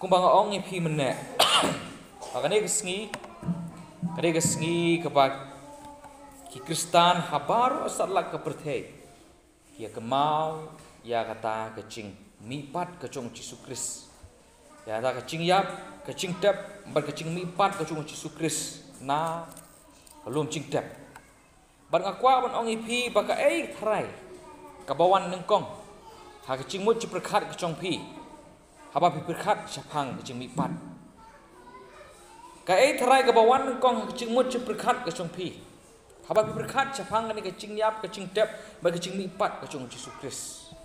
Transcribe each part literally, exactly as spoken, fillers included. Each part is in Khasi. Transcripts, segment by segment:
Kumba nga ong ïa phi mynne, ba kane ka sngi, kane ka sngi kaba ki Khristan ha baroh satlak ka pyrthei ki ïa kynmaw ïa kata ka jingmihpat ka jong u Jisu Khrist. Ïa kata ka jingïap, ka jingtep bad ka jingmihpat ka jong u Jisu Khrist na ka lum jingtep. Bad nga kwah ban ong ïa phi ba kaei tharai kaba wan nyngkong ha ka jingmut jingpyrkhat ka jong phi haba phi pyrkhat shaphang ka jingmihpat? Kaei tharai kaba wan nyngkong ha ka jingmut jingpyrkhat ka jong phi haba phi pyrkhat shaphang kane ka jingïap, ka jingtep bad ka jingmihpat ka jong u Jisu Khrist?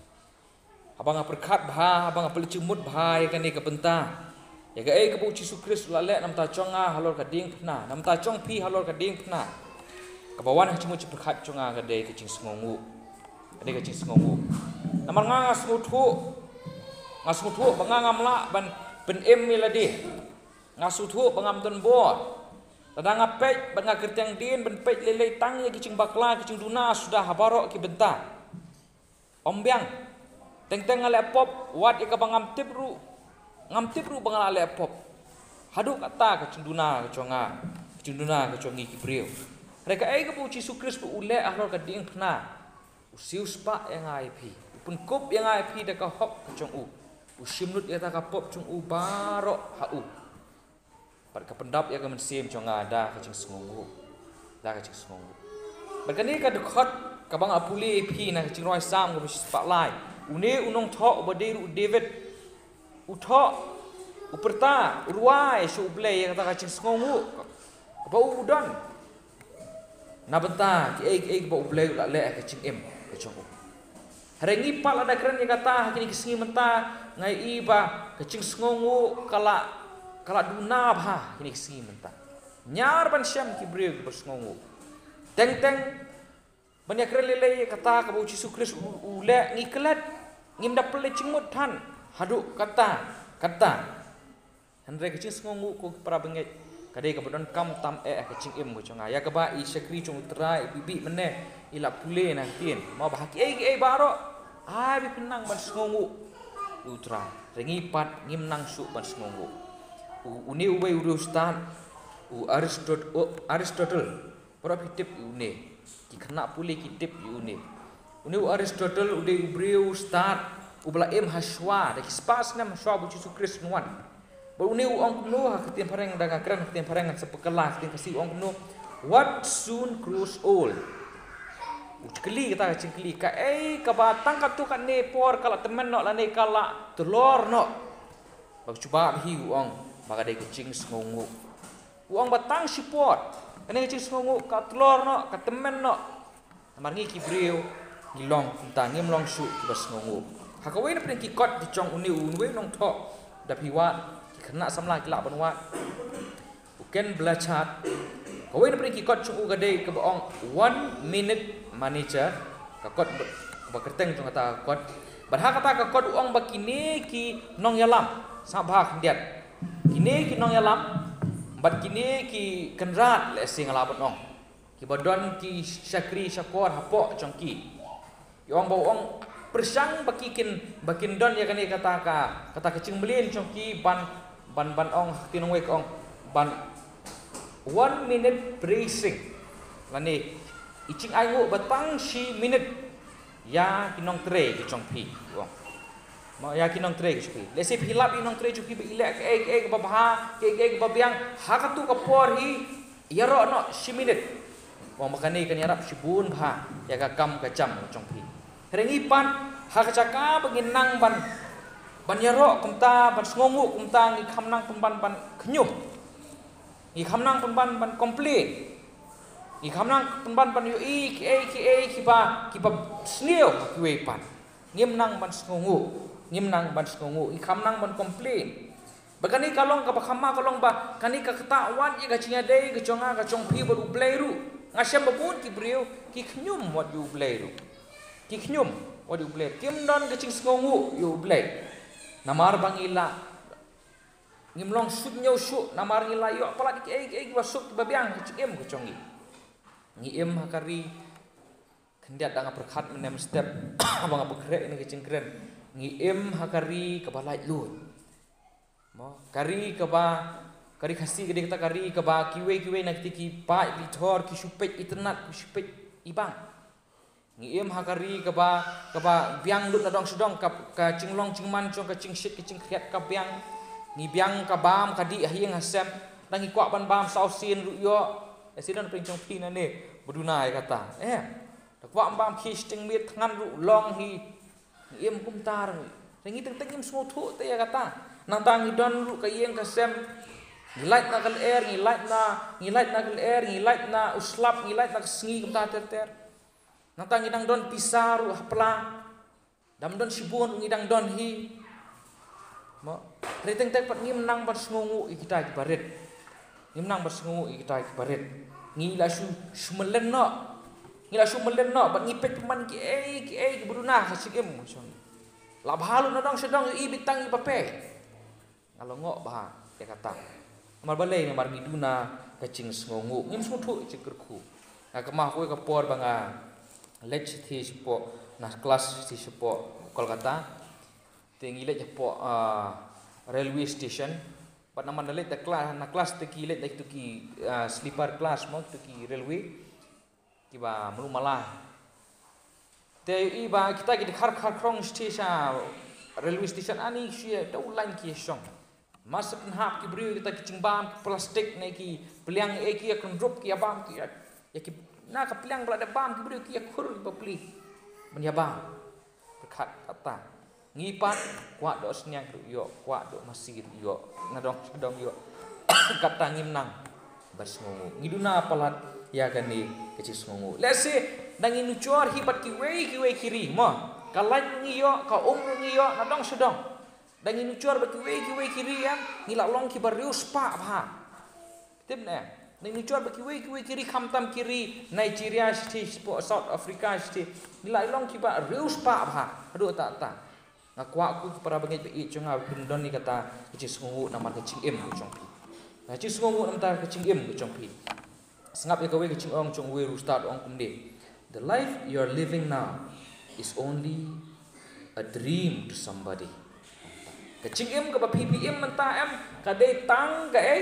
Haba nga pyrkhat bha, haba nga pynleit jingmut bha ïa kane ka bynta, ïa kaei kaba u Jisu Khrist u la leh na bynta jong nga halor ka diengphna, na bynta jong phi halor ka diengphna, kaba wan ha ka jingmut jingpyrkhat jong nga ka dei ka jingsngewnguh. Ka dei ka jingsngewnguh. Namar nga, nga sngewthuh, nga sngewthuh ba nga ngam lah ban pynim ïa lade. Nga sngewthuh ba ngam don bor. Lada nga peit bad nga kyrteng dien ban peit lei lei tang ïa ki jingbakla, ki jingduna suda ha baroh ki bynta. Ym biang. Teng teng nga leh pop, wat ïa kaba ngam tip ruh. Ngam tip ruh ba nga la leh pop. Haduh katta ka jingduna ka jong nga, ka jingduna ka jong ngi ki briew. Hynrei kaei kaba u Jisu Khrist u leh halor ka diengphna? U siewspah ïa nga ïa phi. U pynkup ïa nga ïa phi da ka hok ka jong u. U shim lut ïa kata ka pop jong u baroh ha u. Bad ka pyndap ïa ka mynsiem jong nga da ka jingsngewnguh. Da ka jingsngewnguh. Bad kane ka dkhot kaba nga pule ïa phi na ka Jingrwai Salm kaba shispah lai. Une u nongthoh uba dei ruh u David, u thoh, u pyrta, u rwai sha U Blei ïa kata ka jingsngewnguh kaba u don na bynta kiei kiei kaba U Blei u la leh ha ka jingim ka jong u. Hynrei ngi pat lada kren ïa kata ha kine ki sngi mynta, nga i ba ka jingsngewnguh ka la, ka la duna bha ha kine ki sngi mynta. Ñiar ban shem ki briew kiba sngewnguh. Teng teng ban ïa kren lei lei ïa kata kaba u Jisu Khrist u, u leh, ngi klet, ngim da pynleit jingmut than haduh katta katta. Hynrei ka jingsngewnguh, ko ki para bangeit, ka dei kaba donkam tam eh ha ka jingim ka jong nga. Ïa kaba i shakri jong U Trai i Bibih mynne i la pule na ka ktien, ma ba ha kiei kiei baroh, ai ba phin nang ban sngewnguh ïa U Trai. Hynrei ngi pat ngim nang shuh ban sngewnguh. U, une uwei u riewstad, u Aristot-, u Aristotle, baroh phi tip ïa une. Ki khynnah pule ki tip ïa une. Une u Aristotle u dei u briew stad uba la im ha shuwa, da ki spah snem ha shuwa ba u Jisu Khrist un wan. Bad une u ong kumno ha ka ktien phareng, da nga kren ha ka ktien phareng, ngan sa pynkylla ha ka ktien Khasi, u ong kumno: "What soon grows old?" U kylli kata ka jingkylli, kaei kaba tang katto katne por ka la tymmen noh lane ka la tlor noh, ba ka jubab hi, u ong, ba ka dei ka jingsngewnguh. U ong ba tang shipor kane ka jingsngewnguh ka tlor noh, ka tymmen noh. Namar ngi ki briew ngi long kumta, ngim long shuh kiba sngewnguh. Ha kawei na pdeng ki kot ki jong une u, uwei u nongthoh, da phi wad, ki khynnah samla ki lah ban wad, u Ken Blanchard. Kawei na pdeng ki kot jong u ka dei kaba ong One Minute Manager, ka kot ba, kaba kyrteng jong kata ka kot. Bad ha kata ka kot u ong ba kine ki nongïalam, sngap bha khyndiat, kine ki nongïalam bad kine ki kynrad, lehse nga lah ban ong, kiba don ki shakri shakor hapoh jong ki. Ki ong ba, u ong, pyrshang ba ki kin, ba kin don ïa kane kata ka, kata ka jingmlien jong ki ban, ban, ban ong ha ka ktien nongwei ka ong ban one minute praising, lane i jingainguh ba tang shi minit ïa ki nongtrei ki jong phi, u ong. Ma ïa ki nongtrei ki jong phi. Lehse phi lap ïa ki nongtrei jong phi ba i leh kaei kaei kaba bha, kaei kaei kaba biang, ha katu ka por hi ïaroh noh shi minit. U ong ba kane kan ïarap shibun bha ïa ka kam ka jam ka jong phi. Hynrei ngi pat, ha ka jaka ba ngin nang ban, ban ïaroh kumta, ban sngewnguh kumta, ngi kham nang pynban ban khñium. Ngi kham nang pynban ban complain. Ngi kham nang pynban ban ïohi kiei kiei kiba, kiba sniew ha kiwei pat. Ngim nang ban sngewnguh, ngim nang ban sngewnguh, ngi kham nang ban complain. Ba kane ka long kaba kham ma, ka long ba kane ka ktah wat ïa ka jingïadei ka jong nga, ka jong phi bad U Blei ruh. Nga shem ba bun ki briew ki khñium wat ïa U Blei ruh. Ki khñium wat ïa U Blei ruh. Kim don ka jingsngewnguh ïa U Blei. Namar ba ngi la, ngim long shuh ñiew shuh, namar ngi la ïoh palat kiei kiei kiba suk kiba biang ha ka jingim ka jong ngi. Ngi im ha ka ri, khyndiat da nga pyrkhat mynne mynstep ba nga pynkhreh ïa kane ka jingkren. Ngi im ha ka ri kaba laitluid. Mo, ka ri kaba, ka ri Khasi ka dei kata ka ri kaba kiwei kiwei na kita ki paid ki thor ki shu peit itynnad, ki shu peit ibang. Ngi im ha ka ri kaba, kaba biang lut na dong sha dong, ka, ka jinglong jingman jong ka jingshit ka jingkhriat ka biang. Ngi biang ka bam ka dih ha ïing ha sem. Tang ngi kwah ban bam saw sien ruh ïoh. Eh, sien don pyrshang phi na ne ba duna ïa kata. Eh, da kwah ban bam khie shiteng miet thngan ruh long hi. Ngi im kumta ruh. Ngi teng teng ngim sngewthuh te ïa kata. Nangta ngi don ruh ka ïing ka sem. Ngi lait na ka lyer, ngi lait na, ngi lait na ka lyer, ngi lait na u slap, ngi lait na ka sngi kumta ter ter. Nangta ngi dang don pisa ruh ha pla. Dam don shibun ruh ngi dang don hi. Mo, hynrei teng teng pat ngim nang ban sngewnguh ïa kita kiba rit. Ngim nang ban sngewnguh ïa kita kiba rit. Ngi la shu, shu mlien noh. Ngi la shu mlien noh bad ngi peit pynban kiei kiei kiba duna ha ka jingim. La bha lut na dong sha dong, ïohi beit tang ïa ba pei. Nga la ngoh bha ïa kata. Namar balei? Namar ngi duna ka jingsngewnguh. Ngim sngewthuh ïa ka jingkyrkhu. Nga kynmaw kawei ka por ba nga leit shathie shapoh, na klas shathie shapoh Kolkata. Te ngi leit shapoh, ah, railway station. Bad namar nga leit da klas, na klas te ki leit da kito ki, ah, sleeper class mo, kito ki railway kiba mluh mala. Te ïohi ba kita ki dkhar khar khrong shathie sha railway station, ani shu ïa da u lain ki ïa shong. Mar shu pynhap ki briew kita ki jingbam, ki plastik ne ki pliang, eh, ki ïa kyndrup ki ïa bam, ki ïa, ïa ki, na ka pliang ba la dep bam ki briew ki ïa khur ki bapli ban ïa bam. Pyrkhat kata. Ngi pat kwah doh sniang ruh ïoh, kwah doh masi ruh ïoh, na dong sha dong ïoh. Kata ngim nang ban sngewnguh. Ngi duna palat ïa kane ka jingsngewnguh. Lehse da ngi nujor hi bad kiwei kiwei ki ri mo, ka lait ruh ngi ïoh, ka um ruh ngi ïoh, na dong sha dong. Da ngi nujor bad kiwei kiwei ki ri, em, ngi la long kiba riewspah bha. Tip ne, ngi nujor bad kiwei kiwei ki ri, khamtam ki ri Nigeria shathie, shapoh South Africa shathie, ngi la long kiba riewspah bha haduh ta ta. Nga kwah ko ki para bangeit ba ïeit jong nga, phin don ïa kata ka jingsngewnguh namar ka jingim ka jong phi. Ka jingsngewnguh namar ka jingim ka jong phi. Sngap ïa kawei ka jingong jong uwei u ustad, ong kumne: "The life you are living now is only a dream to somebody." Ka jingim kaba phi phi im mynta, em, ka dei tang kaei?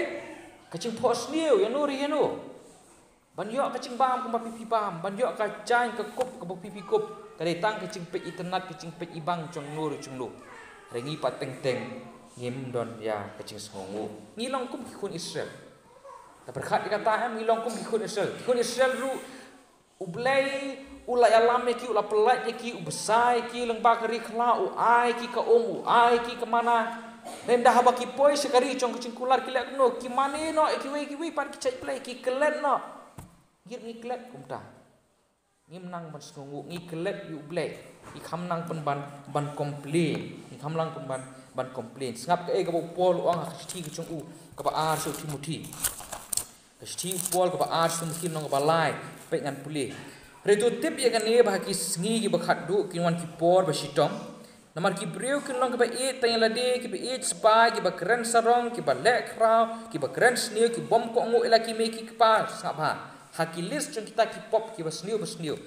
Ka jingphohsniew ïano re ïano. Ban ïoh ka jingbam kaba phi phi bam, ban ïoh ka jaiñ ka kup kaba phi phi kup, ka dei tang ka jingpeit itynnad, ka jingpeit ibang jong no re jong no. Hynrei ngi pat teng teng ngim don ïa ka jingsngewnguh. Ngi long kum ki khun Israel. Te pyrkhat ïa kata, em, ngi long kum ki khun Israel. Ki khun Israel ruh, U Blei u la ïalam ïa ki, u la pyllait ïa ki, u bsa ïa ki lyngba ka ri khlaw, u ai ïa ki ka um, u ai ïa ki ka manna. Hynrei ynda haba ki poi sha ka ri jong ka jingkular, ki leh kumno? Ki mane noh ïa kiwei kiwei pat ki jait blei, ki klet noh. Ngi ruh ngi klet kumta. Ngim nang ban sngewnguh, ngi klet ïa U Blei. Ngi kham nang pynban ban complain. Ngi kham nang pynban ban complain. Sngap kaei kaba u Paul u ong ha ka shithi ka jong u kaba ar sha u Timothi. Ka shithi u Paul kaba ar sha u Timothi lynnong kaba lai, peit ngan pule. Hynrei to tip ïa kane ba ha ki sngi kiba khatduh kin wan ki por ba shitom. Namar ki briew kin long kiba ïeit tang ïa lade, kiba ïeit spah, kiba kren sarong, kiba leh khraw, kiba kren sniew, ki bym kohnguh ïa la ki mei ki kpa. Sngap bha. Ha ki list jong kita ki pop kiba sniew ba sniew,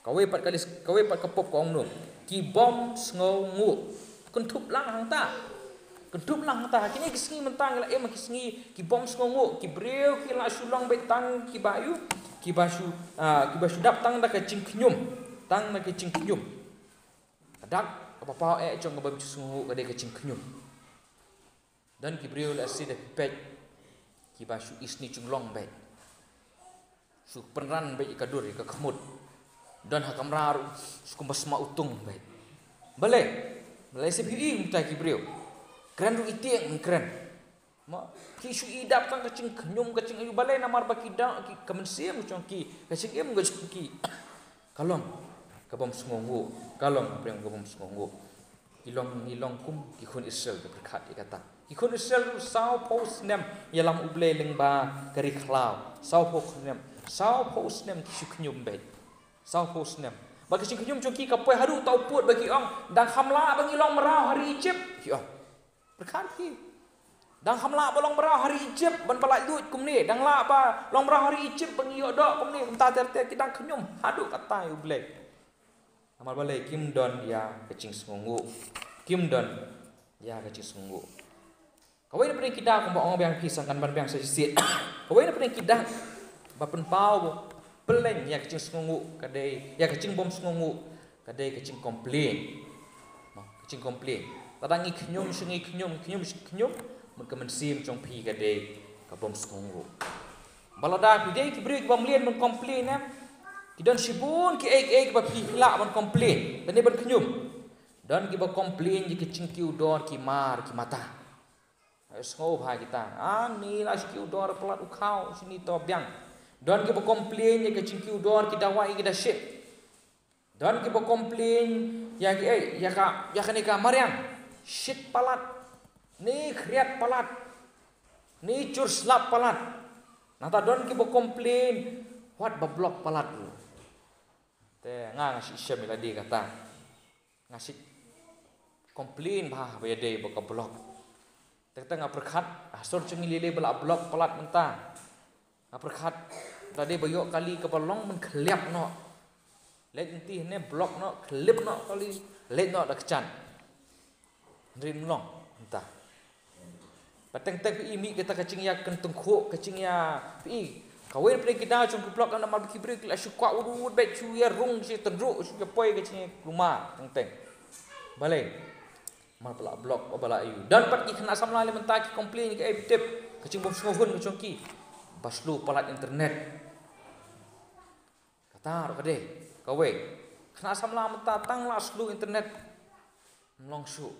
kawei pat ka list, kawei pat ka pop ka ong kumno? Ki bym sngewnguh. Kynthup lang hangta. Kynthup lang hangta. Ha kine ki sngi mynta ngi la im ha ki sngi ki bym sngewnguh, ki briew ki la shu long beit tang kiba ïoh, kiba shu, ah, kiba shu dap tang da ka jingkhñium. Tang da ka jingkhñium. Ka dak kaba paw eh jong ka bym sngewnguh ka dei ka jingkhñium. Don ki briew lehse da phi peit kiba shu isynei jinglong beit. Shu pynran beit ïa ka dur ïa ka khmut. Don ha kamra ruh shu kumba sma utung beit. Balei? Balei? Lehse phi ïohi kumta ki briew. Kren ruh i tieng kren. Mo, ki shu i dap tang ka jingkhñium, ka jing, balei? Namar ba ki da ki, ka mynsiem ka jong ki, ka jingim ka jong ki, ka long ka bym sngewnguh, ka long ka bym sngewnguh. Ngi long, ngi long kum ki khun Israel, ka pyrkhat ïa kata. Ki khun Israel ruh sawphew snem ïalam U Blei lyngba ka ri khlaw. Sawphew snem, sawphew snem ki shu khñium beit. Sawphew snem. Bad ka jingkhñium jong ki ka poi haduh ta u pud ba ki ong, dang kham lah ba ngi long mraw ha ri Egypt, ki ong. Pyrkhat ki. Dang kham lah ba long mraw ha ri Egypt ban ba laitluid kumne. Dang lah ba long mraw ha ri Egypt ba ngi ïoh doh kumne. Kumta ter ter ki dang khñium haduh katta ïa U Blei. Namar balei? Kim don ïa ka jingsngewnguh. Kim don ïa ka jingsngewnguh. Kawei na pdeng ki dak kumba ong biang phi sang kan ban biang sa shisien. Kawei na pdeng ki dak ba pynpaw ba pynleng ïa ka jingsngewnguh ka dei, ïa ka jingbym sngewnguh ka dei ka jingcomplain. Ka jingcomplain. Lada ngi khñium shi ngi khñium, khñium shi khñium, mut ka mynsiem jong phi ka dei ka bym sngewnguh. Ba lada phi dei ki briew ki bym lien ban complain, eh, ki don shibun kiei kiei kiba phi lah ban complain, lane ban khñium. Don kiba complain ïa ki jingkiew dor ki mar ki mata. Sngew bha kita. Ah, ni la shi kiew dor palat u khaw, shi ni to biang. Don kiba complain ïa ki jingkiew dor ki dawai ki da shit. Don kiba complain ïa ki, eh, ïa ka, ïa kane ka mariang. Shit palat. Ni khriat palat. Ni jur slap palat. Nangta don kiba complain wat ba block palat ruh. Te nga nga shu shem ïa lade kata. Nga shu complain bha ba ïadei bad ka block. Te kata nga pyrkhat, ha sor jong ngi lei lei ba la block palat mynta. Nga pyrkhat, lada dei ba ïoh kali kaba long ban khyllap noh. Leit lynti hangne block noh, khyllap noh kali, leit noh da kjat. Hynrei ym long mynta. Bad teng teng phi i mih kata ka jingïakyntyngkhuh, ka jingïa, phi i. Kawei na pdeng ki daw jong ki block namar ba ki briew ki la shu kwah ud ud beit, shu ïa rung, shu ïa tynruh, shu ïa poi ka jingïakhlumar teng teng. Balei? Namar ba la block, ba la ïoh. Don pat ki khynnah samla lei mynta ki complain, ki ai tip ka jingbym sngewhun ka jong ki ba slow palat internet. Kata ruh ka dei kawei. Khynnah samla mynta tang la slow internet. Ym long shuh.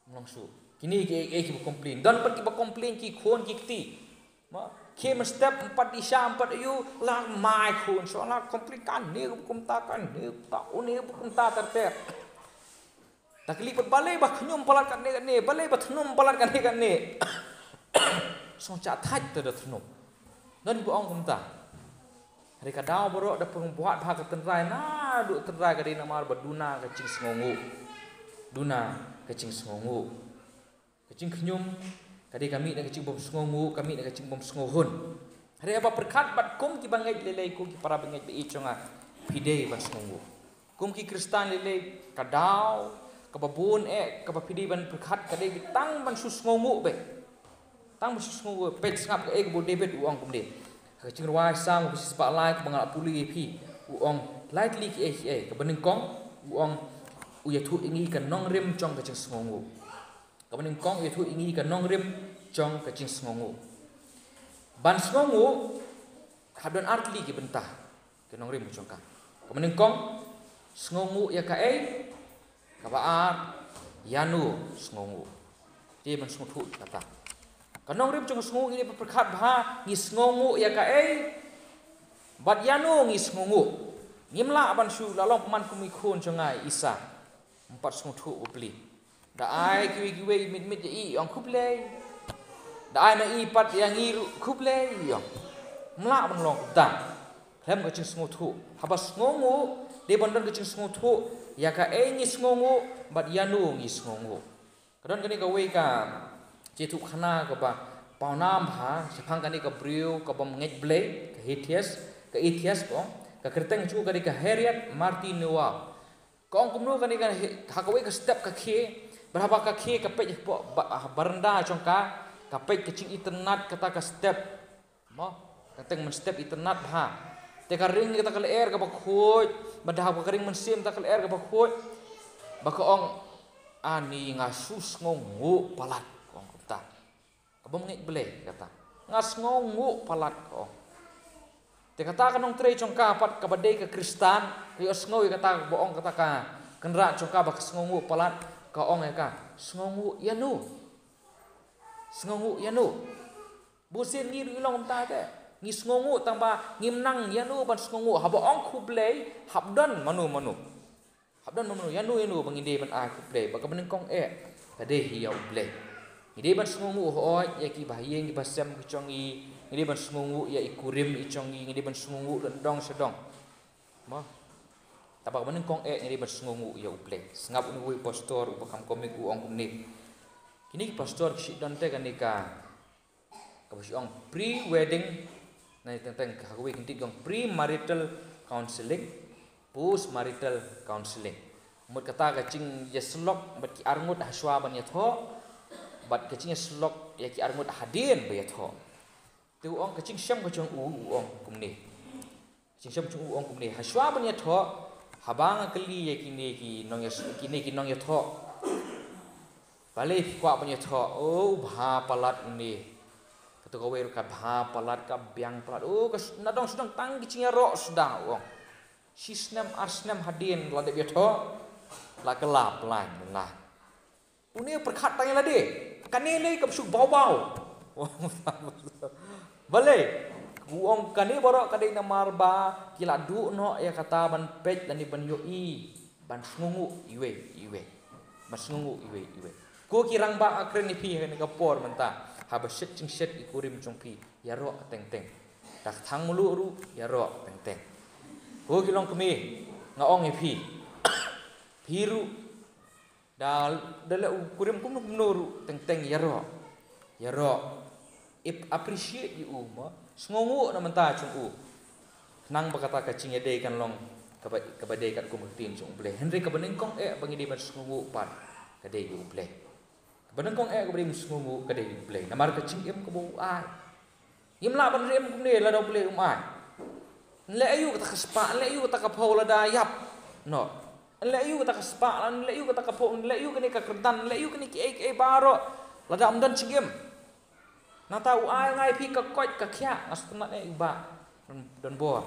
Ym long shuh. Kine kiei kiei kiba complain. Don pat kiba complain ki khun ki kti. Ma, khie mynstep, ym pat isha, ym pat aiu, la mai khun. Shuwa la complain kane kumta, kane kumta, une kumta ter ter. Te kylli pat balei ba khñium palat kane kane, balei ba thnum palat kane kane. Sngewsih thait te da thnum. Don ba ong kumta. Hynrei ka daw baroh da pynbuaid bha ka tynrai, naduh tynrai ka dei namar ba duna ka jingsngewnguh. Duna ka jingsngewnguh. Ka jingkhñium ka dei ka mih na ka jingbym sngewnguh, ka mih na ka jingbym sngewhun. Hynrei haba pyrkhat bad kum kiba ngeit lei lei, kum ki para bangeit ba ïeit jong nga, phi dei ban sngewnguh. Kum ki Khristan lei lei, ka daw kaba bun eh kaba phi dei ban pyrkhat ka dei tang ban shu sngewnguh beit. Tang ban shu sngewnguh. Peit sngap kaei kaba u David u ong kumne. Ka jingrwai Salm kaba shispah lai kaba nga la pule ïa phi, u ong lai tylli kiei kiei. Kaba nyngkong u ong u ïathuh ïa ngi ka nongrim jong ka jingsngewnguh. Kaba nyngkong u ïathuh ïa ngi ka nongrim jong ka jingsngewnguh. Ban sngewnguh hap don ar tylli ki bynta. Ka nongrim jong ka. Kaba nyngkong, sngewnguh ïa kaei? Kaba ar, ïano sngewnguh? Te ban sngewthuh kata. Ka nongrim jong ka sngewnguh ngi dei ban pyrkhat bha, ngi sngewnguh ïa kaei? Bad ïano ngi sngewnguh? Ngim lah ban shu la long pynban kum i khun jong nga i Isa. Ym pat sngewthuh u Blei. Da ai kiwei kiwei mit mit ïa i, ong khublei. Da ai ma i pat ïa ngi ruh khublei, ong. Ym lah ban long kumta. Khlem ka jingsngewthuh. Haba sngewnguh, dei ban don ka jingsngewthuh ïa kaei ngi sngewnguh bad ïano ngi sngewnguh. Ka don kane kawei ka jingïathuhkhana kaba pawnam bha shaphang kane ka briew kabym ngeit Blei, ka atheist, ka atheist ko. Ka kyrteng jong u ka dei ka Harriet Martineau. Ka ong kumno kane ka, ha kawei ka step ka khie, bad haba ka khie ka peit hapoh ba-, baranda jong ka, ka peit ka jingitynnad kata ka step. Mo, ka teng mynstep itynnad bha. Te ka ring kata ka lyer kaba khuid, bad haba ka ring mynsiem kata ka lyer kaba khuid. Ba ka ong, ani nga shu sngewnguh palat, ka ong kumta. Kabym ngeit Blei kata. Nga sngewnguh palat ka ong. Te kata ka nongtrei jong ka pat kaba dei ka Khristan, ka ïohsngew ïa kata kaba ong kata ka kynrad jong ka ba ka sngewnguh palat, ka ong ïa ka. Sngewnguh ïano? Sngewnguh ïano? Bun sien ngi ruh ngi long kumta te. Ngi sngewnguh tang ba ngim nang ïano ban sngewnguh. Haba ong khublei, hap don mano mano. Hap don mano, ïano ïano ba ngi dei ban ai khublei, ba kaba nyngkong eh ka dei hi ïa u Blei. Ngi dei ban sngewnguh hooid ïa ki bahaïing ki bahasem ki jong ngi, ngi dei ban sngewnguh ïa i kurim i jong ngi, ngi dei ban sngewnguh lyndong sha dong. Mo. Tangba kaba nyngkong eh ngi dei ban sngewnguh ïa u Blei. Sngap une uwei u pastor uba kham comic u ong kumne. Kine ki pastor ki shu don te kane ka Kaba shu ong pre-wedding, na teng teng ha kawei ka kyntien ki ong premarital counseling, postmarital counseling. Mut kata ka jingïasyllok bad ki arngut hashwa ban ïathoh, bad ka jingïasyllok ïa ki arngut hadien ba ïathoh. Te u ong ka jingshem ka jong u, u ong kumne. Ka jingshem jong u ong kumne. Hashwa ban ïathoh, haba nga kylli ïa kine ki nongïas-, kine ki nongïathoh. Balei phi kwah ban ïathoh? O, bha palat une. Kato kawei ruh ka bha palat, ka biang palat. O, ka s-, na dong sdang tang ki jingïaroh sdang u ong. Shi snem ar snem hadien la dep ïathoh, la kylla plan la. Une u pyrkhat tang ïa lade. Kane lei kam shu baw baw. Balei? U ong kane baroh ka dei namar ba ki la duh noh ïa kata ban peit lane ban ïohi, ban sngewnguh iwei iwei. Ban sngewnguh iwei iwei. Ko ki rangbah, nga kren ïa phi ha kane ka por mynta, haba shet jingshet i kurim jong phi, ïaroh teng teng. Da ka thang mluh ruh ïaroh teng teng. Ko ki longkmie, nga ong ïa phi, phi ruh da, da leh u kurim kumno kumno ruh teng teng ïaroh. Ïaroh. Ap-, appreciate ïa u, mo. Sngewnguh na bynta jong u. Khnang ba kata ka jingïadei kan long kaba, kaba dei katkum ka ktien jong U Blei. Hynrei kaba nyngkong eh ba ngi dei ban sngewnguh pat ka dei ïa U Blei. Kaba nyngkong eh kaba dei ban sngewnguh ka dei ïa U Blei. Namar ka jingim kaba u ai. Ngim lah ban rim kumne lada U Blei um ai. Nleh aïu kata ka spah, nleh aïu kata ka phew lada ïap. No. Nleh aïu kata ka spah, nleh aïu kata ka phew, nleh aïu kane ka kyrdan, nleh aïu kane kiei kiei baroh lada um don jingim. Nangta u ai nga ïa phi ka koit ka khiah, nga sngewtynnat eh u Bah Don, Don Bor.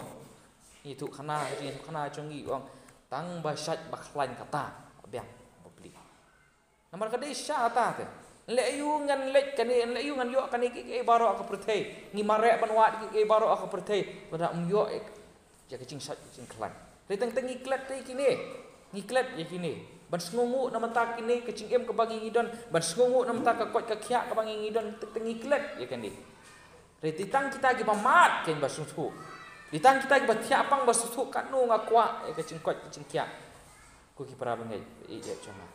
Ngi ïathuh khana, ngi ïathuh khana jong ngi, u ong tang ba shait ba khlaiñ kata biang ba plie. Namar ka dei shisha kata te. Nleh aïu ngan leit kane, nleh aïu ngan ïoh kane kiei kiei baroh ha ka pyrthei. Ngi mareh ban wad kiei kiei baroh ha ka pyrthei, lada um ïoh ïa ka jingshait ka jingkhlaiñ. Hynrei teng teng ngi klet ïa kine. Ngi klet ïa kine. Ban sngewnguh na bynta kine ka jingim kaba ngi ngi don. Ban sngewnguh na bynta ka koit ka khiah kaba ngi ngi don. Teng teng ngi klet ïa kine. Hynrei dei tang kita kiba mad kein ba sngewthuh. Dei tang kita kiba thiah pang ba sngewthuh katno nga kwah ïa ka jingkoit ka jingkhiah. Ko ki para bangeit, ïeit jong nga.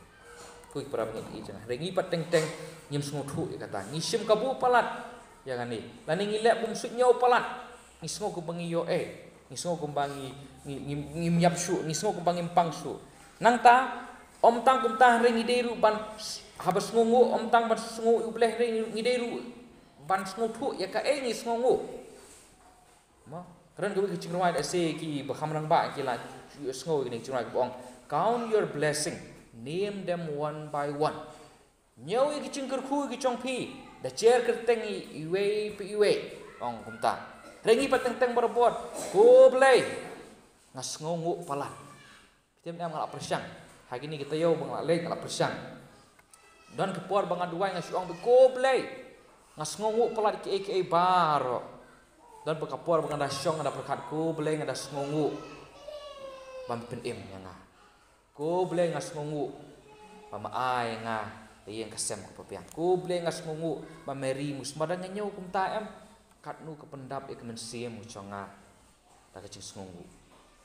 Ko ki para bangeit, ïeit jong nga. Hynrei ngi pat teng teng ngim sngewthuh ïa kata. Ngi shim kabu palat ïa kane. Lane ngi leh bym suidñiew palat. Ngi sngew kumba ngi ïoh ei. Ngi sngew kumba ngi, ngi, ngi, ngim ïap shuh. Ngi sngew kumba ngim pang shuh. Nangta, ym tang kumta hynrei ngi dei ruh ban s-, haba sngewnguh, ym tang ban sngew ïa U Blei hynrei ngi dei ruh ban sngewthuh ïa kaei ngi sngewnguh. Mo, kren kawei ka jingrwai da se kiba kham rangbah ki la sngew ïa kane ka jingrwai kaba ong, "Count your blessing, name them one by one." Ñiew ïa ki jingkyrkhu ki jong phi, da jer kyrteng iwei pa iwei. Ong kumta. Hynrei ngi pat teng teng barabor. Ko Blei, nga sngewnguh palat. Phi tip ne em, nga la pyrshang. Ha kine ki taïew ba nga la leit nga la pyrshang. Don ki por ba nga duwai nga shu ong, ko Blei, nga sngewnguh palat kiei kiei baroh. Don pat ka por ba nga da shong nga da pyrkhat, ko Blei, nga da sngewnguh ba me pynim ïa nga. Ko Blei, nga sngewnguh ba me ai ïa nga ka ïing ka sem kaba biang. Ko Blei, nga sngewnguh ba me ri mus. Mada nga ñiew kumta em, katno ka pyndap ïa ka mynsiem ka jong nga. Da ka jingsngewnguh.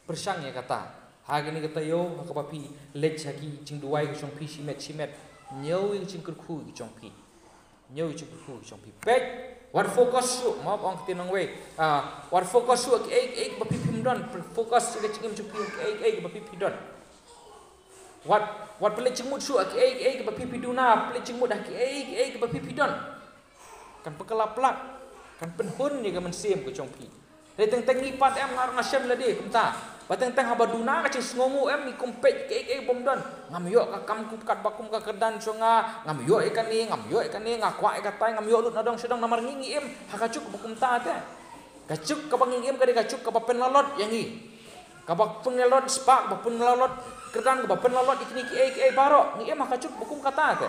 Pyrshang ïa kata. Ha kane ka taïew, ha kaba phi leit ha ki jingduwai ki jong phi shimet shimet. Ñiew ïa ki jingkyrkhu ki jong phi. Ñiew ïa ki jingkyrkhu ki jong phi. Peit, wat focus shuh, mo, ong ktien nongwei. Ah, wat focus shuh kiei kiei ba phi phim don. Focus ïa ka jingim jong phi kiei kiei ba phi phi don. Wat, wat pynleit jingmut shuh kiei kiei ba phi phi duna, pynleit jingmut ha kiei kiei ba phi phi don. Kan pynkylla palat, kan pynhun ïa ka mynsiem ka jong phi. Hynrei teng teng ngi pat em, nga ruh nga shem lade kumta. Ba teng teng haba duna ka jingsngewnguh em, ngi kum peit kiei kiei bym don. Ngam ïoh ka kam kum katba kum ka kyrdan jong nga, ngam ïoh ïa kane, ngam ïoh ïa kane, nga kwah ïa katai, ngam ïoh lut na dong sha dong, namar ngi ngi im ha ka juk ba kumta te. Ka juk kaba ngi ngi im ka dei ka juk kaba pynlalot ïa ngi. Kaba pynlalot spah, kaba pynlalot kyrdan, kaba pynlalot ïa kine kiei kiei baroh. Ngi im ha ka juk ba kum kata te.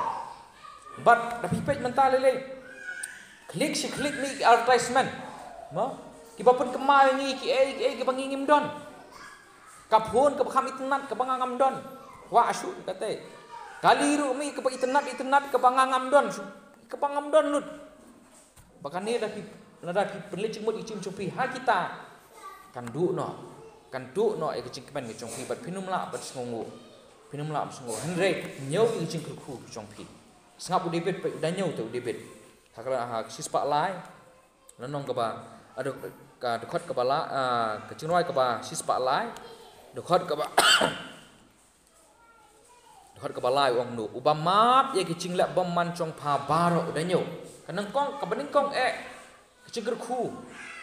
Bad da phi peit mynta lei lei. Klik shi klik mih ki advertisement. Mo? Kiba pynkynmaw ïa ngi kiei kiei kiba ngi ngim don. Ka phone kaba kham itynnad kaba nga ngam don. Kwah shuh kata. Kali ruh mih kaba itynnad itynnad kaba nga ngam don. Kaba ngam don lut. Ba kane lada phi, lada phi pynleit jingmut ïa ka jingim jong phi ha kita, kan duh noh. Kan duh noh ïa ka jingkmen ka jong phi bad phin ym lah ban sngewnguh. Phin ym lah ban sngewnguh. Hynrei ñiew ïa ka jingkyrkhu ka jong phi. Sngap u David, peit u da ñiew te u David. Ha ka, ha ka shispah lai. Lynnong kaba, ah, ka dkhot kaba la, ah, ka jingrwai kaba shispah lai. Dkhot kaba Dkhot kaba lai u ong kumno, uba map ïa ki jingleh bymman jong pha baroh u da ñiew. Ka nyngkong, kaba nyngkong eh, ka jingkyrkhu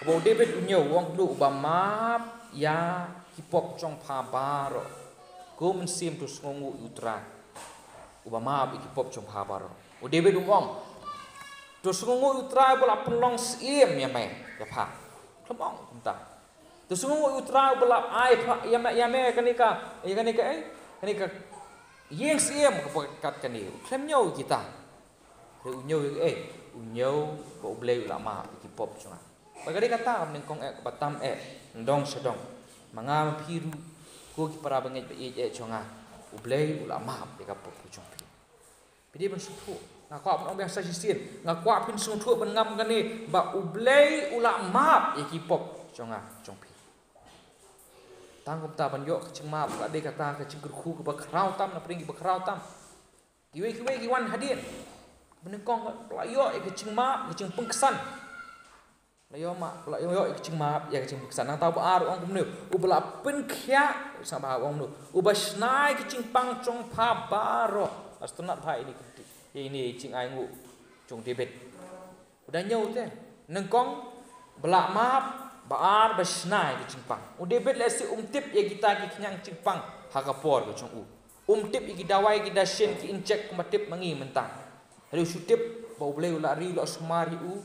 kaba u David u ñiew u ong kumno, uba map ïa ki pop jong pha baroh. Ko mynsiem to sngewnguh ïa u Trai uba map ïa ki pop jong pha baroh. U David u ong, to sngewnguh ïa u Trai uba la pynlong syiem ïa me, ïa pha. Khlem ong kumta. To sngewnguh ïa u Trai uba la ai pha, ïa me, ïa me kane ka, ïa kane ka, eh, kane ka ïing syiem kaba kat kane. U khlem ñiew ïa kita. Hynrei u ñiew ïa, eh, u ñiew ba U Blei u la map ïa ki pop jong nga. Ba ka dei kata kaba nyngkong eh, kaba tam eh, dong sha dong. Ma nga ma phi ruh, ko ki para bangeit ba ïeit eh jong nga, U Blei u la map ïa ka pop ka jong phi. Phi dei ban sngewthuh. Nga kwah ban ong biang sa shisien. Nga kwah phin sngewthuh ban ngam kane ba U Blei u la map ïa ki pop jong nga jong phi. Tang kumta ban ïoh ka jingmap ka dei kata ka jingkyrkhu kaba khraw tam na pdeng kiba khraw tam. Kiwei kiwei ki wan hadien. Kaba nyngkong la ïoh ïa ka jingmap, ka jingpynksan. La ïoh ma, la ïoh ïa ka jingmap, ïa ka jingpynksan. Nangta uba ar u ong kumne, uba la pynkhiah, sa ba u ong kumne, uba shna ïa ka jingpang jong pha baroh. Sngewtynnat bha ïa ine, ïa ine i jingainguh jong u David. U da ñiew te. Nyngkong, ba la map, ba ar, ba shna ïa ka jingpang. U David lehse um tip ïa kita ki khñiang jingpang ha ka por ka jong u. Um tip ïa ki dawai, ki dashin, ki injek kumba tip ma ngi mynta. Hynrei u shu tip ba U Blei u la ri, u la sumar ïa u.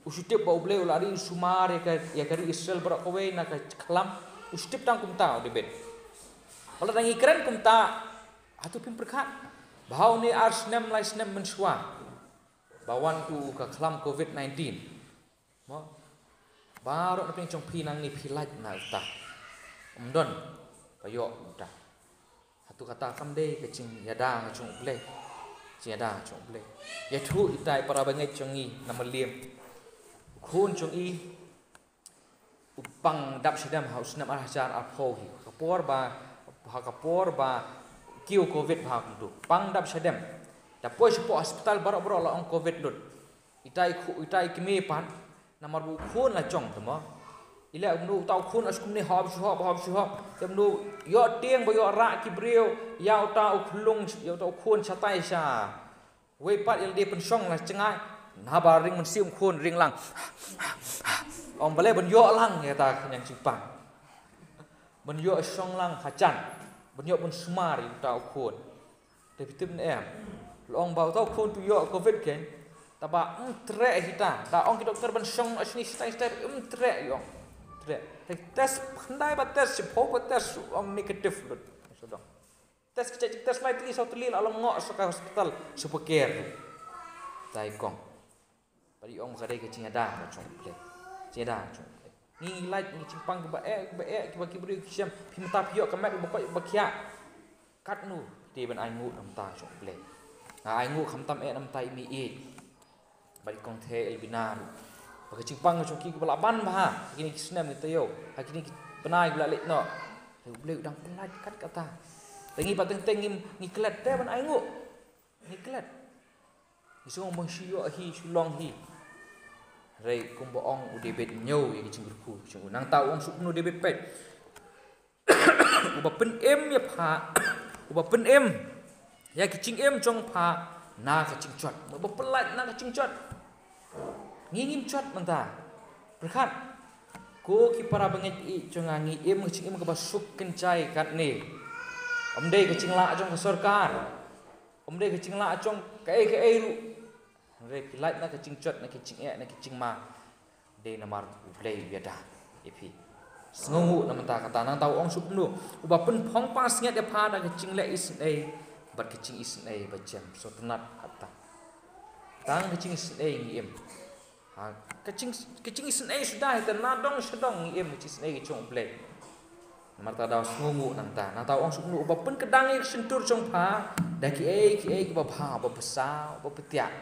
U shu tip ba U Blei u la ri, u sumar ïa ka, ïa ka ri Israel baroh kawei na ka khlam. U shu tip tang kumta u David. Ba la dang ïakren kumta, hato phim pyrkhat ba ha une ar snem lai snem mynshuwa ba wan u ka khlam covid nineteen. Mo? Baroh na pdeng jong phi nangne phi lait na uta. Ym don ba ïoh uta. Hato kata kam dei ka jingïada jong U Blei. Jingïada jong U Blei. Ïathuh ita i para bangeit jong ngi na Mylliem. U khun jong i u pang dap shadem ha u snem ar hajar arphew hi. Ka por ba, ha ka por ba kiew covid ba ha kumtu. Pang dap shadem. Da poi shapoh hospital baroh baroh la ong covid lut. Ita i khu, ita i kmie pat, namar ba u khun la jong te mo. I leh kumno uta u khun, as kumne hop shu hop, hop shu hop. Te kumno ïoh tieng ba ïoh rah ki briew, ïa uta u khlung, ïa uta u khun shatai sha. Wei pat ïa lade pynshong la jngai. Naba ring mynsiem u khun ring lang. Ong balei ban ïoh lang ïa ta khñiang jingpang. Ban ïoh shong lang ha jan. Ban ïoh ban sumar ïa uta u khun. Te phi tip ne em. La ong ba uta u khun tu ïoh covid kein. Taba ym treh hi ta. Da ong ki doktor ban shong ashni shatai shatai ym treh ïoh. Treh. Te test khyndai ba test, shiphew ba test ong negative lut. Sodong. Test ki check test lai tylli saw tylli la long ngoh sha ka hospital super care. Tai kong. Ba dei ong ba ka dei ka jingïada ka jong U Blei. Jingïada ka jong U Blei. Ngi ngi lait ngi jingpang kiba eh, kiba eh, kiba ki briew ki shem. Phi mynta phi ïoh ka met ba koit ba khiah. Katno te ban ainguh na bynta jong U Blei. Nga ainguh khamtam eh na bynta i mei ïeit. Ba dei kong Thei Elvina ruh. Ba ka jingpang ka jong ki kiba la ban bha ha kine ki snem ki taïew. Ha kine ki bnai kiba la leit noh. Te U Blei u dang pynlait kat kata. Te ngi ba teng teng ngi, ngi klet te ban ainguh. Ngi klet. Ngi shu ong ba shu ïoh hi, shu long hi. Hynrei kumba ong u David ñiew ïa ki jingkyrkhu jong u. Nangta u ong shu kumno u David peit. Uba pynim ïa pha. Uba pynim ïa ki jingim jong pha na ka jingjot. Uba pynlait na ka jingjot. Ngi ngim jot mynta. Pyrkhat. Ko ki para bangeit ïeit jong nga, ngi im ka jingim kaba suk kynjai katne. Ym dei ka jinglah jong ka sorkar. Ym dei ka jinglah jong kaei kaei ruh. Hynrei phi lait na ka jingjot, na ka jingeh, na ka jingma. Dei namar U Blei u ïada ïa phi. Sngewnguh na bynta kata, nangta u ong shu kumno. Uba pynphong pansngiat ïa pha da ka jingleh isynei bad ka jingisynei ba jem. Sngewtynnat kata. Tang ka jingisynei ngi im. Ha, ka jing, ka jingisynei suda hi te na dong sha dong ngi im ka jingisynei ka jong U Blei. Namar kata da sngewnguh nangta. Nangta u ong shu kumno, uba pynkdang ïa ka shyntur jong pha da kiei kiei kiba bha, ba bsa, ba btiah.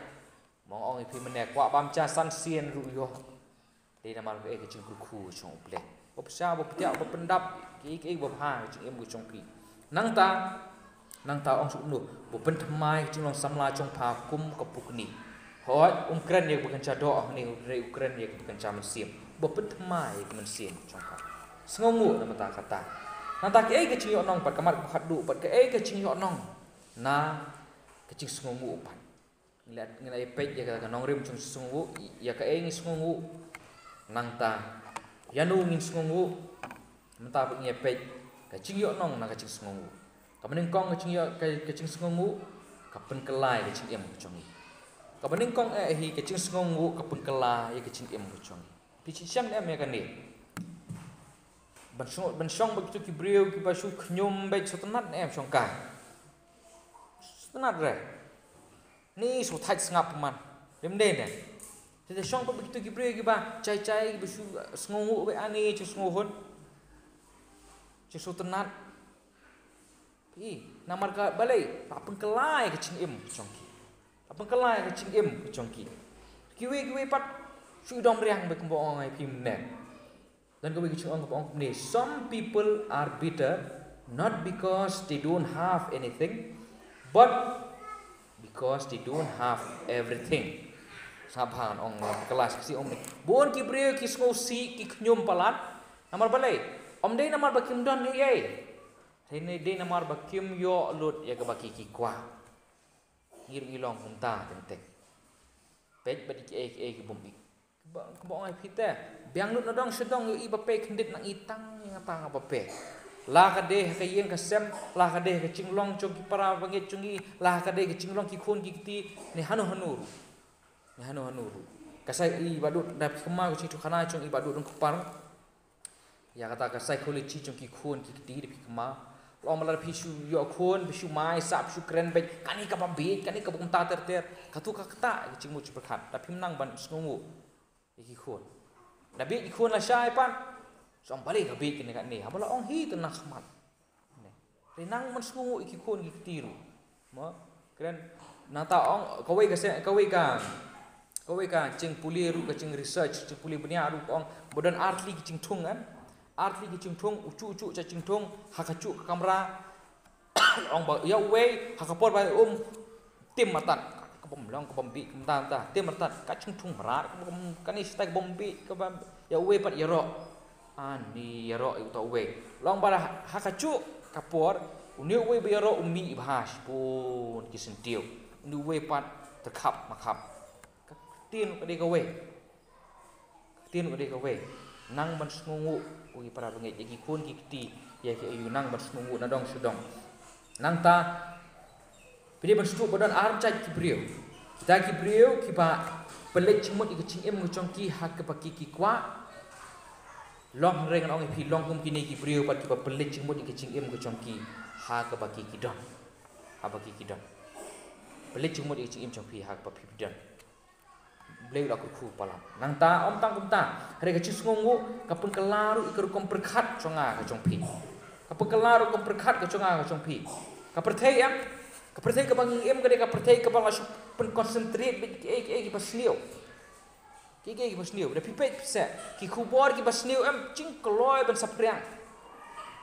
Mo nga ong ïa phi mynne kwah bam ja san sien ruh ïoh. Dei namar kaei ka jingkyrkhu jong U Blei. Ba bsa, ba btiah, ba pyndap kiei kiei ba bha ka jingim ka jong phi. Nangta, nangta ong shu kumno, ba pynthymmai ka jinglong samla jong pha kum ka pukni. Hooid, um kren ïa kaba kynja doh hangne, hynrei u kren ïa kaba kynja mynsiem. Ba pynthymmai ïa ka mynsiem jong pha. Sngewnguh na bynta kata. Nangta kaei ka jingïohnong bad ka mat kaba khatduh bad kaei ka jingïohnong. na ka jingsngewnguh pat. Ngi la, ngi la ïa peit ïa ka, ka nongrim jong jingsngewnguh, ïa kaei ngi sngewnguh, nangta ïano ngin sngewnguh, mynta pat ngin ïa peit ka jingïohnong na ka jingsngewnguh. Kaba nyngkong ka jingïoh, ka, ka jingsngewnguh ka pynkylla ïa ka jingim ka jong ngi. Kaba nyngkong eh hi ka jingsngewnguh ka pynkylla ïa ka jingim ka jong ngi. Phi shem ne em ïa kane? Ban shong, ban shong bad kito ki briew kiba shu khñium bad sngewtynnat ne em shong ka? Sngewtynnat re. Ni shu thait sngap man. Ym dei ne. Te shong pat bad kito ki briew kiba jai jai, kiba shu sngewnguh bad ani, shu sngewnguh. Shu sngewtynnat. Phi, namar ka balei? La pynkylla ïa ka jingim ka jong ki. La pynkylla ïa ka jingim ka jong ki. Kiwei kiwei pat shu dom riang bad kumba ong ai phi mynne. Don kawei ka jingong kaba ong kumne, "Some people are bitter not because they don't have anything, but because they don't have everything." Sngap bha ngan ong, ka last ka sngi ong ne. Bun ki briew ki sngewsih, ki khñium palat. Namar balei? Ym dei namar ba kim don ei ei. Hynrei dei namar ba kim ïoh lut ïa kaba ki, ki kwah. Ngi ruh ngi long kumta teng teng. Peit bad ïa kiei kiei ki bym i. Kaba, kaba ong ai phi te, biang lut na dong sha dong, ïohi ba pei khyndiat na ngi tang ïa nga tang ba pei. La ka dei ha ka ïing ka sem, la ka dei ha ka jinglong jong ki para bangeit jong ngi, la ka dei ka jinglong ki khun ki kti, ne hano hano ruh. Ne hano hano ruh. Ka sai i Bah Dud, da phi kynmaw ka jingïathuhkhana jong i Bah Dud Lyngkupar. Ïa kata ka psychology jong ki khun ki kti, da phi kynmaw. Long ba lada phi shu ïoh khun, phi shu mai sah, phi shu kren beit, kane kaba bieit, kane kaba kumta ter ter. Katu ka ktah ka jingmut jingpyrkhat. Da phim nang ban sngewnguh ïa ki khun. Da bieit ki khun lashai pat, sa ong balei ka bieit kane kane. Haba la ong hi te na khmat. Ne. Te nang ban sngewnguh ïa ki khun ki kti ruh. Mo, kren, nangta ong, kawei ka se, kawei ka, kawei ka jingpule ruh, ka jingresearch, jingpule bniah ruh ka ong, ba don artylli ki jingthung, eh? Artylli ki jingthung, u juh u juh cha jingthung, ha ka juh ka kamra, ong ba, ïa uwei, ha ka por ba um, tim artat, ka bym long, ka bym bieit, kumta, ta, tim artat, ka jingthung mrad, ka bym, kane shatai ka bym bieit, kaba, ïa uwei pat ïaroh. Ani ïaroh ïa uta uwei. Long ba ha ka juh ka por, une uwei ba ïaroh u mih bha shibun ki syntiew. Une uwei pat te khap ma khap. Ka ktien ka dei kawei. Ka ktien ka dei kawei. Nang ban sngewnguh, ko ki para bangeit, ïa ki khun ki kti, ïa ki aïu, nang ban sngewnguh na dong sha dong. Nangta, phi dei ban sngewthuh ba don ar jait ki briew. Kita ki briew kiba pynleit jingmut ïa ka jingim ka jong ki ha kaba ki ki kwah. Long hynrei ngan ong ïa phi, long kum kine ki briew pat kiba pynleit jingmut ïa ka jingim ka jong ki ha kaba ki ki don. Ha ba ki ki don. Pynleit jingmut ïa ka jingim jong phi ha kaba phi ki don. Blei u la kyrkhu palat. Nangta ym tang kumta, hynrei ka jingsngewnguh ka pynkylla ruh ïa ka rukom pyrkhat jong nga ka jong phi. Ka pynkylla ruh ka rukom pyrkhat ka jong nga ka jong phi. Ka pyrthei em, ka pyrthei kaba ngi im ka dei ka pyrthei kaba la shu pynconcentrate beit kiei kiei kiba sniew. Kiei kiei kiba sniew. Da phi peit phi seh, ki khubor kiba sniew em jingkloi ban saphriang.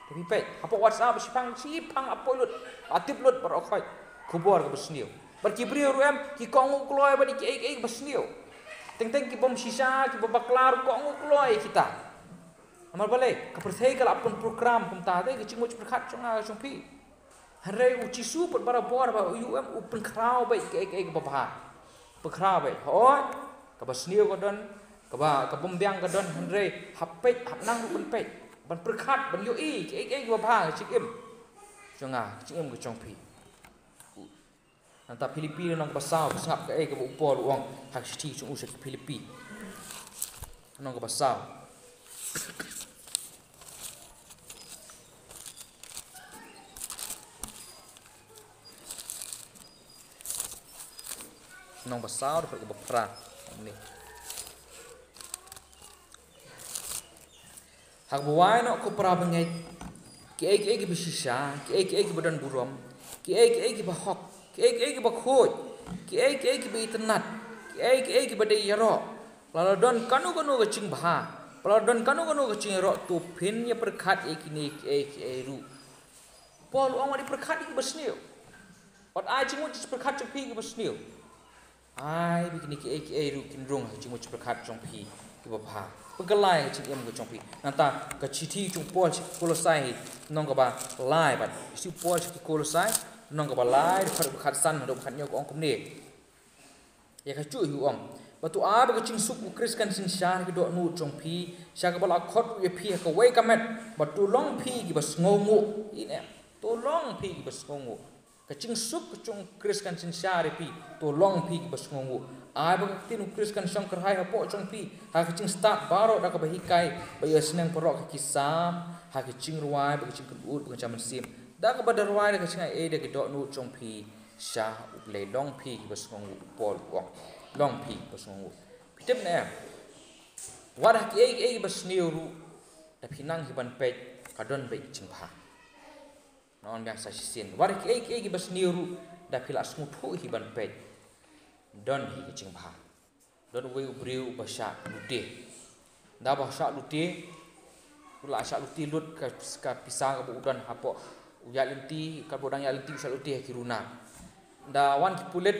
Da phi peit hapoh WhatsApp, shipang shipang la poi lut, la tip lut baroh khoit. Khubor kiba sniew. Bad ki briew ruh em, ki kohnguh kloi bad kiei kiei kiba sniew. Teng teng ki bym shisha, kiba bakla ruh kohnguh kloi kita. Namar balei? Ka pyrthei ka la pynprogram kumta, te ka jingmut jingpyrkhat jong nga jong phi. Hynrei u Jisu pat barabor ba u ïoh em, u pynkhraw beit kiei kiei kiba bha. Pynkhraw beit. Hooid, kaba sniew ka don, kaba, ka bym biang ka don, hynrei hap peit, hap nang ruh ban peit, ban pyrkhat, ban ïohi kiei kiei kiba bha ka jingim jong nga, ka jingim ka jong phi. Nangta Philippi lynnong kaba saw, sngap kaei kaba u Paul u ong ha ka shithi jong u sha ki Philippi. Lynnong kaba saw. Lynnong ba saw, dkhot kaba phra. Ong kumne. Ha kaba wai noh, ko para bangeit, kiei kiei kiba shisha, kiei kiei kiba don burom, kiei kiei kiba hok, kiei kiei kiba khuid, kiei kiei kiba itynnat, kiei kiei kiba dei ïaroh, lada don kano kano ka jingbha, lada don kano kano ka jingïaroh, to phin ïa pyrkhat ïa kine kiei kiei ruh. Paul u ong wat ïa pyrkhat ïa kiba sniew. Wat ai jingmut ïa pyrkhat jong phi ïa kiba sniew. Ai ba kine kiei kiei ruh kin rung ha ka jingmut jingpyrkhat jong phi kiba bha. Pynkylla ïa ka jingim ka jong phi. Nangta ka shithi jong u Paul sha ki Kolosai hi, lynnong kaba lai bad. Shithi u Paul sha ki Kolosai, Lynnong kaba lai, dkhot ba khatsan haduh ba khathynñiew ka ong kumne. Ïa kajuh hi u ong. Bad to ai ba ka jingsuk U Khrist kan synshar ha ki dohnud jong phi, sha kaba la khot ruh ïa phi ha kawei ka met, bad to long phi kiba sngewnguh. Ine, to long phi kiba sngewnguh. Ka jingsuk ka jong U Khrist kan synshar ïa phi, to long phi kiba sngewnguh. Ai ba ka ktien U Khrist kan shong kyrhai hapoh jong phi, ha ka jingstad baroh da kaba hikai bad ïa ka sneng paralok ha ki Salm, ha ka jingrwai bad ka jingkynnoh bad ka jingmynsiem, da kaba da rwai da ka jingaiei da ki dohnud jong phi sha U Blei. Long phi kiba sngewnguh, u Paul u ong. Long phi kiba sngewnguh. Phi tip ne em? Wat ha kiei kiei kiba sniew ruh, da phi nang hi ban peit, ka don beit ka jingbha. Ngan ong biang sa shisien. Wat ha kiei kiei kiba sniew ruh, da phi la sngewthuh hi ban peit, don hi ka jingbha. Don uwei u briew uba shah lute. Nda ba shah lute, u la shah lute lut ka, ka pisa kaba u don hapoh. U ïaid lynti, katba u dang ïaid lynti u shah lute ha ki runa. Nda wan ki pulit,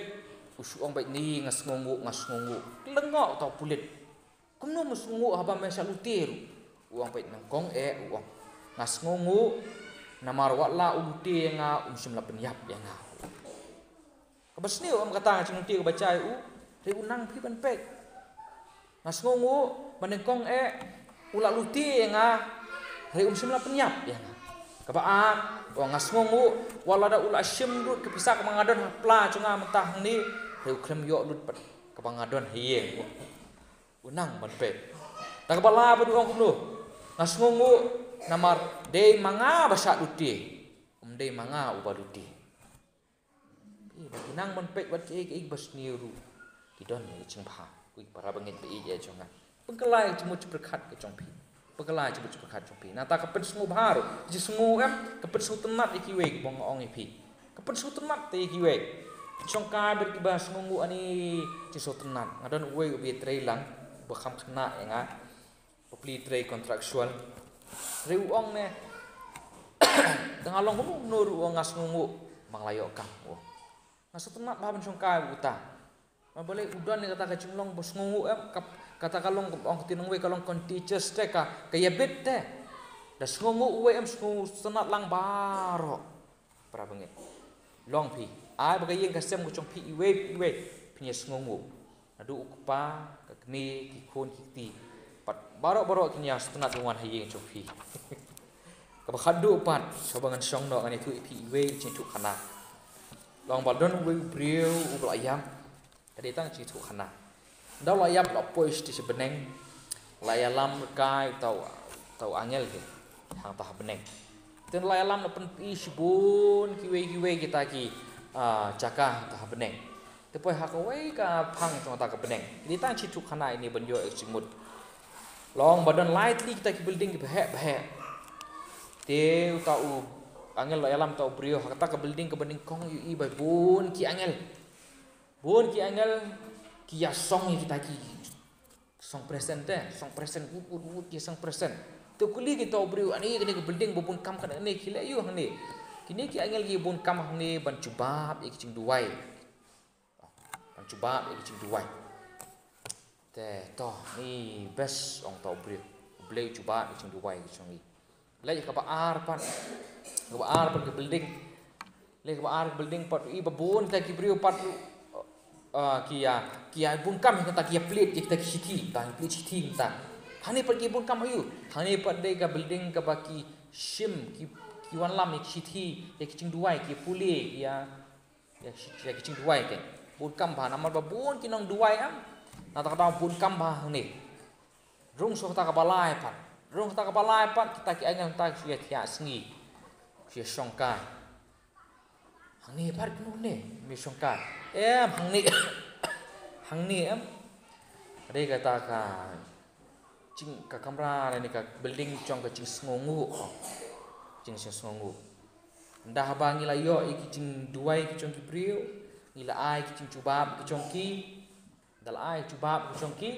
u shu ong beit, ni nga sngewnguh, nga sngewnguh. Lyngngoh uta u pulit. Kumno me sngewnguh haba me shah lute ruh? U ong beit, nyngkong eh, u ong, nga sngewnguh namar wat la u lute ïa nga, um shym la pynïap ïa nga. Kaba sniew em kata ka jinglute kaba jia ïa u, hynrei u nang phi ban peit. Nga sngewnguh ba nyngkong eh u la lute ïa nga, hynrei um shym la pynïap ïa nga. Kaba ar, u ong, nga sngewnguh wat lada u la shim lut ka pisa kaba nga don ha pla jong nga mynta hangne, hynrei u khlem ïoh lut pat kaba nga don ha ïing. U nang ban peit. Te kaba lai pat u ong kumno? Nga sngewnguh namar dei ma nga ba shah lute, ym dei ma nga uba lute. Phi, ba phi nang ban peit wat kiei kiei kiba sniew ruh, ki don ïa ka jingbha. Ko para bangeit ba ïeit jong nga, pynkylla ïa ka jingmut jingpyrkhat ka jong phi. Pynkylla ïa ka jingmut jingpyrkhat jong phi. Nangta ka pynsngewbha ruh, jingsngew em, ka pynsngewtynnat ïa kiwei, kaba nga ong ïa phi. Ka pynsngewtynnat te ïa kiwei. Shongkai bad kiba sngewnguh, ani jingsngewtynnat. Nga don uwei uba ïatrei lang, uba kham khynnah ïa nga. Bapli trei contractual. Hynrei u ong ne, te nga long kumno kumno ruh, u ong, nga sngewnguh ba nga la ïoh kam, u ong. Nga sngewtynnat bha ban shongkai bad uta. Namar balei? U don ïa kata ka jinglong ba sngewnguh em, ka, kata ka long, ong ktien nongwei, ka long contagious te, ka, ka ïabit te. Da sngewnguh uwei em, sngewtynnat lang baroh. Para bangeit, long phi. Ai ba ka ïing ka sem ka jong phi iwei pa iwei phin ïa sngewnguh. Naduh u kpa, ka kmie, ki khun ki kti, bad baroh baroh kin ïa sngewtynnat ban wan ha ïing jong phi. Kaba khatduh pat, shuwa ba ngan shong noh, ngan ïathuh ïa phi iwei i jingïathuhkhana. Long ba don uwei u briew uba la ïap. Ka dei tang jingïathuhkhana. Nda u la ïap, la poi shatei sha bneng, la ïalam kai uta u, uta u angel te hangta ha bneng. Te u la ïalam, la pynpoi shibun kiwei kiwei kita ki, ah, jaka hangta ha bneng. Te poi ha kawei ka phang jong kata ka bneng. Ka dei tang jingïathuhkhana ine ban ïoh ïa ka jingmut. Long ba don lai tylli kita ki building kiba heh ba heh. Te uta u angel la ïalam uta u briew ha kata ka building kaba nyngkong, ïohi ba bun ki angel. Bun ki angel ki ïa song ïa kita ki song present te, song present, wut wut wut, ki song present. Te u kylli kita u briew, ani kane ka building ba bun kam kane, ki leh aïu hangne? Kine ki angel ki bun kam hangne ban jubab ïa ki jingduwai. Ban jubab ïa ki jingduwai. Te to, ni best, ong uta u briew. U Blei u jubab ïa ki jingduwai ki jong ngi. Leit kaba ar pat. Kaba ar pat ka building. Leit kaba ar ka building pat, i ba bun kita ki briew pat ruh, ah, ki ïa, ki ïa bun kam ïa kita, ki ïa plie ïa kita ki shithi, ta ki plie shithi kita. Hangne pat ki bun kam aïu? Hangne pat dei ka building kaba ki shim, ki, ki wanlam ïa ki shithi, ïa ki jingduwai, ki pule, ïa, ïa ki, ïa ki jingduwai te. Bun kam bha namar ba bun ki nongduwai em. Nangta ka daw bun kam bha hangne. Rung sha kata kaba lai pat. Rung kata kaba lai pat, kita ki angel nangta ki shu ïa thiah sngi. Ki shu ïa shongkai. Hangne pat kumno ne, me shongkai? Em, hangne. Hangne em. Ka dei kata ka jing, ka kamra lane ka building jong ka jingsngewnguh. Jing, jingsngewnguh. Nda haba ngi la ïoh ïa ki jingduwai ki jong ki briew, ngi la ai ki jingjubab ki jong ki. Nda la ai jubab ki jong ki.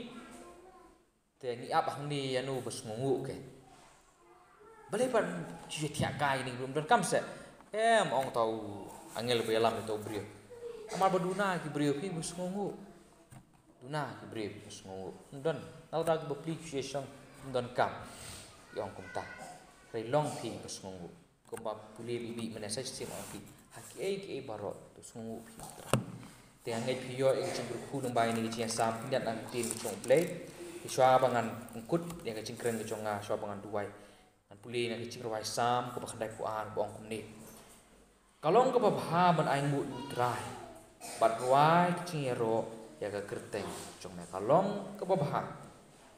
Te ngi ap hangne ïa uno ba sngewnguh ke. Balei pat shu ïa thiah kai ïa kine ki briew, ym donkam seh? Em, ong uta u angel ba ïalam ïa uta u briew. Namar ba duna ki briew phi ba sngewnguh. Duna ki briew phi ba sngewnguh. Ym don, na kata ki bapli ki shu ïa shong, ym donkam. Ki ong kumta. Hynrei long phi ba sngewnguh. Kumba pule bibih mynne sa shisien ong phi. Ha kiei kiei baroh to sngewnguh phi ïa U Trai. Te nga ngeit phi ïoh ïa ka jingkyrkhu lyngba ïa kane ka jingïasam khyndiat na ka ktien ka jong U Blei. Te shuwa ba ngan pynkut ïa ka jingkren ka jong nga, shuwa ba ngan duwai, ngan pule na ka jingrwai Salm kaba khyndaiphew ar ba ong kumne: Ka long kaba bha ban ainguh ïa U Trai bad rwai ka jingïaroh ïa ka kyrteng jong me. Ka long kaba bha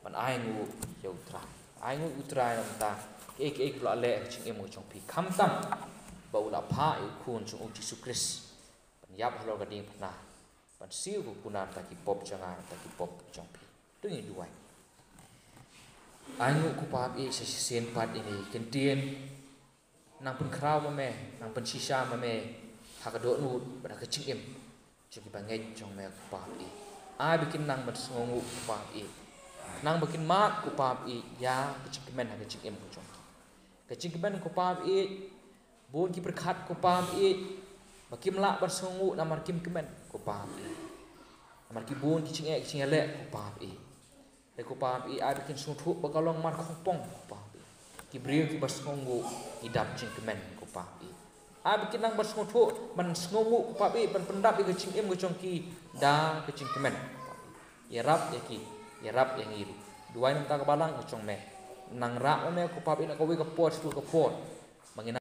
ban ainguh ïa U Trai. Ainguh ïa U Trai na ka bynta kiei kiei ba u la leh ha ka jingim ka jong phi, khamtam ba u la phah ïa U Khun jong u Jisu Khrist ban ïap halor ka diengphna, ban siew ha ka khun na ka bynta ki pop jong nga, na ka bynta ki pop jong phi. To ngin duwai. Ainguh ko Pa baieit, sa shisien pat ïa kane ka ktien nang pynkhraw ma me, nang pynshisha ma me ha ka dohnud bad ha ka jingim jong ki bangeit jong me ko Pa baieit. Ai ba kin nang ban sngewnguh ko Pa baieit. Nang ba kin mad ko Pa baieit ïa ka jingkmen ha ka jingim ka jong ki. Ka jingkmen ko Pa baieit, bun ki pyrkhat ko Pa baieit ba kim lah ban sngewnguh namar kim kmen ko Pa baieit. Namar ki bun ki jingeh ki jingïaleh ko Pa baieit. Te ko Pa baieit, ai ba kin sngewthuh ba ka long mar khongpong ko Pa baieit. Ki briew kiba sngewnguh ki dap jingkmen ko Pa baieit. Ai ba kin nang ban sngewthuh, ban sngewnguh ko Pa baieit, ban pyndap ïa ka jingim ka jong ki da ka jingkmen ko Pa baieit. Ïarap ïa ki, ïarap ïa ngi ruh. Duwai na ka bynta ka balang ka jong me. Nang rah ma me ko Pa baieit na kawei ka por sha kawei ka por. Ba ngin